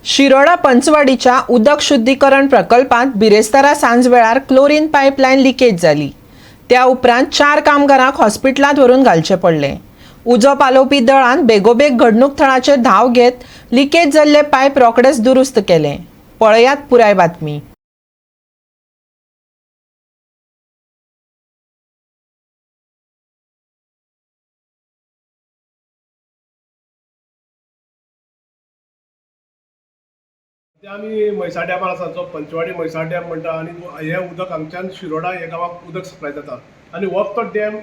शिरोडा पंचवाडीच्या उदक शुद्धीकरण प्रकल्पांत बिरेस्तारा सांजवेळार क्लोरीन पायपलायन लिकेज जाली. त्या उपरांत 4 कामगारांक हॉस्पिटलांत व्हरून घालचे पडले. उजो पालोवपी दळान बेगोबेग घडणूक थळाचेर धांव घेत लिकेज जाल्ले पायप रोखडेच दुरुस्त केले. पळयात पुराय बातमी. ते आमी म्हैसाळ डॅमार आसा, जो पंचवाडी म्हैसाळ डॅम म्हणटा आनी हें उदक हांगच्यान शिरोडा ह्या गांवाक उदक सप्लाय जाता आनी हो तो डॅम,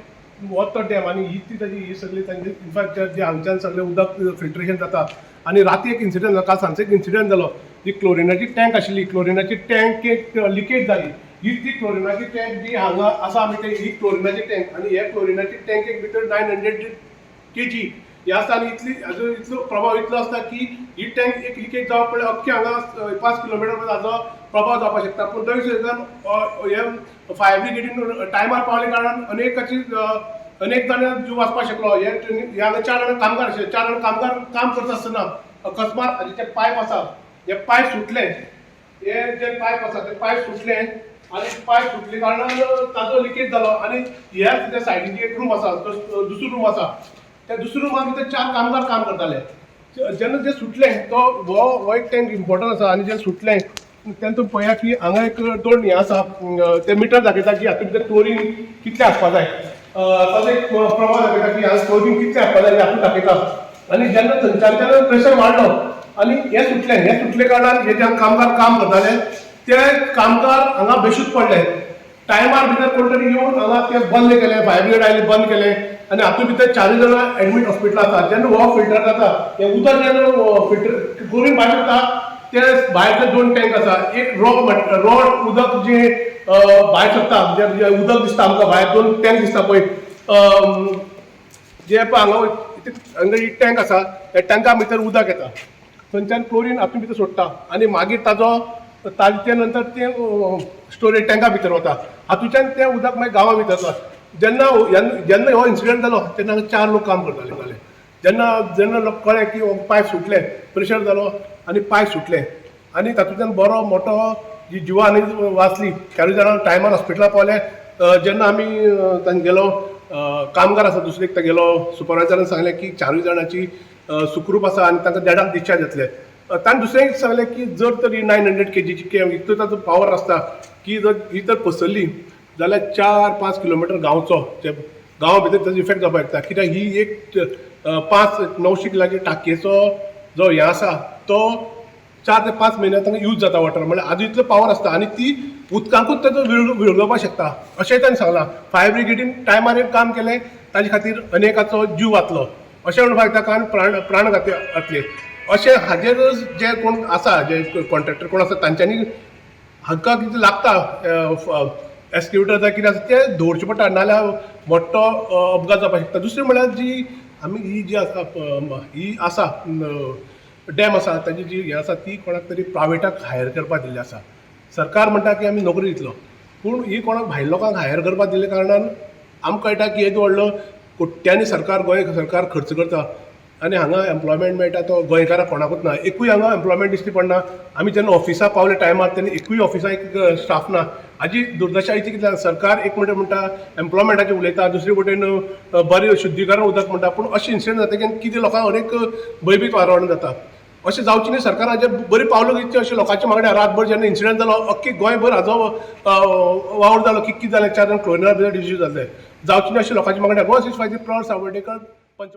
हो तो डॅम आनी ही ती ताजी ही सगळी तांची इनफ्रास्ट्रक्चर जे हांगच्यान सगळें उदक फिल्ट्रेशन जाता. आनी राती एक इन्सिडंट जालो, काल सांजचो एक इन्सिडंट जालो. जी क्लोरिनाची टँक आशिल्ली, क्लोरिनाची टँक एक लिकेज जाली. ही ती क्लोरिनाची टँक जी हांगा आसा आमी ते ही क्लोरिनाची टँक आनी हे क्लोरिनाची टँकेक भितर 900 kg हे आसता आनी इतली हाजो इतलो प्रभाव इतलो आसता की ही टँक एक लिकेज जावप पळय अख्खे हांगा 5 किलोमिटर हाजो प्रभाव जावपाक शकता. पूण तरी सुद्दां हे फायर ब्रिगेडीन टायमार पावले कारणान अनेकाची अनेक जाणां जीव वाचपाक शकलो. हे ट्रेनी हे हांगा 4 जाणां कामगार आशिल्ले, 4 जाणां कामगार काम करता आसतना अकस्मात हाजे जे पायप आसा हे पायप सुटले, हे जे पायप आसा ते पायप सुटले आनी पायप सुटले कारणान ताजो लिकेज जालो. आनी ह्या त्या सायडीन एक रूम आसा, तो दुसरो रूम आसा, त्या दुसऱ्या रुमान भितर 4 कामगार काम करताले. जेन्ना जे सुटले तो हो एक टँक इम्पॉर्टंट आसा आनी जेन्ना सुटले तेन्ना तुमी पळया की हांगा एक 2 हें आसा, ते मिटर दाखयता की हातूंत भितर क्लोरीन कितलें आसपा जाय, ताजो एक प्रभाव दाखयता की हांगा क्लोरीन कितलें आसपा जाय हातूंत दाखयता. आनी जेन्ना थंयच्यान तेन्ना प्रेशर वाडलो आनी हें सुटलें, हें सुटले कारणान हे जे कामगार काम करताले ते कामगार हांगा बेशूद पडले. टायमार भितर कोण तरी येवन हांगा ते बंद केले, फायर ब्रिगेड आयली बंद केले आनी हातूंत भितर 4 जाणां एडमीट हॉस्पिटलांत आसा. जेन्ना हो फिल्टर जाता हें उदक जेन्ना फिल्टर क्लोरीन भायर सरता ते भायर ते 2 टँक आसा, एक रॉ रॉ उदक जें भायर सरता, जें उदक दिसता आमकां भायर 2 टँक दिसता पळय, जे पळय हांगा हांगा एक टँक आसा, त्या टँका भितर उदक येता, थंयच्यान क्लोरीन हातूंत भितर सोडटा आनी मागीर ताजो ताजे नंतर तें स्टोरेज टँका भितर वता, हातूंतल्यान तें उदक मागीर गांवा भितर वता. जेन्ना जेन्ना हो इन्सिडंट जालो तेन्ना हांगा 4 लोक काम करताले. जेन्ना जेन्ना लोक कळ्ळें की हो पायप सुटलें, प्रेशर जालो आनी पायप सुटलें आनी तातूंतल्यान बरो मोटो जी जिवा आनी वाचली. 4 जाणां टायमार हॉस्पिटलां पावले. जेन्ना आमी तांगेलो कामगार आसा दुसरे एक तागेलो सुपरवायजरान सांगलें की 4 जाणांची सुखरूप आसा आनी तांकां देडाक डिस्चार्ज जातले. ताणें दुसरें सांगलें की जर तर ही 900 kgची इतलो ताचो पावर आसता की जर ही जर पसरली जाल्यार 4-5 किलोमिटर गांवचो जे गांवा भितर ताजो इफेक्ट जावपाक शकता. कित्याक ही एक 5-900 किलाची टाकयेचो जो हें आसा तो 4 ते 5 म्हयने तांकां यूज जाता वॉटर, म्हणल्यार आजू इतलो पावर आसता आनी ती उदकांकूच ताजो विरगळपाक शकता अशेंय ताणें सांगलां. फायर ब्रिगेडीन टायमार एक काम केलें, ताजे खातीर अनेकाचो जीव वाचलो अशें म्हणपाक शकता, कारण प्राणघाती जातले. अशें हाजेर जे कोण आसा, जे कॉन्ट्रॅक्टर कोण आसा तांच्यांनी हांकां कितें लागता एक्सक्युटर जाय कितें आसा तें दवरचें पडटा, नाल्यार मोठो अपघात जावपाक शकता. दुसरें म्हणल्यार जी आमी ही जी आसा ही आसा डॅम आसा ताजी जी हें आसा ती कोणाक तरी प्रायवेटाक हायर करपाक दिल्ली आसा. सरकार म्हणटा की आमी नोकरी दितलो, पूण ही कोणाक भायल्या लोकांक हायर करपाक दिल्ल्या कारणान आमकां कळटा की येदो व्हडलो कोट्यांनी सरकार, गोंय सरकार खर्च करता आनी हांगा एम्प्लॉयमेंट मेळटा तो गोंयकाराक कोणाकूच ना, एकूय हांगा एम्प्लॉयमेंट दिश्टी पडना. आमी जेन्ना ऑफिसा पावले टायमार तेन्ना एकूय ऑफिसा एक स्टाफ ना. हाजी दुर्दशा इतली कितें, सरकार एक म्हणटा म्हणटा एम्प्लॉयमेंटाचें उलयता, दुसरे वटेन बरें शुद्धीकरण उदक म्हणटा, पूण अशें इन्सिडंट जाता की कितें लोकांक अनेक भंयभीत वातावरण जाता. अशें जावचें न्ही, सरकारान हाजेर बरीं पावलां घेवचीं अशें लोकांची मागणी. रातभर जेन्ना इन्सिडंट जालो अख्खी गोंयभर हाजो वावर जालो की कितें जालें, 4 जाण क्लोरिना भितर डिसीज जाले, जावचें न्ही अशें लोकांची मागणी. गोवा 65 प्रॉड सावर्डेकर.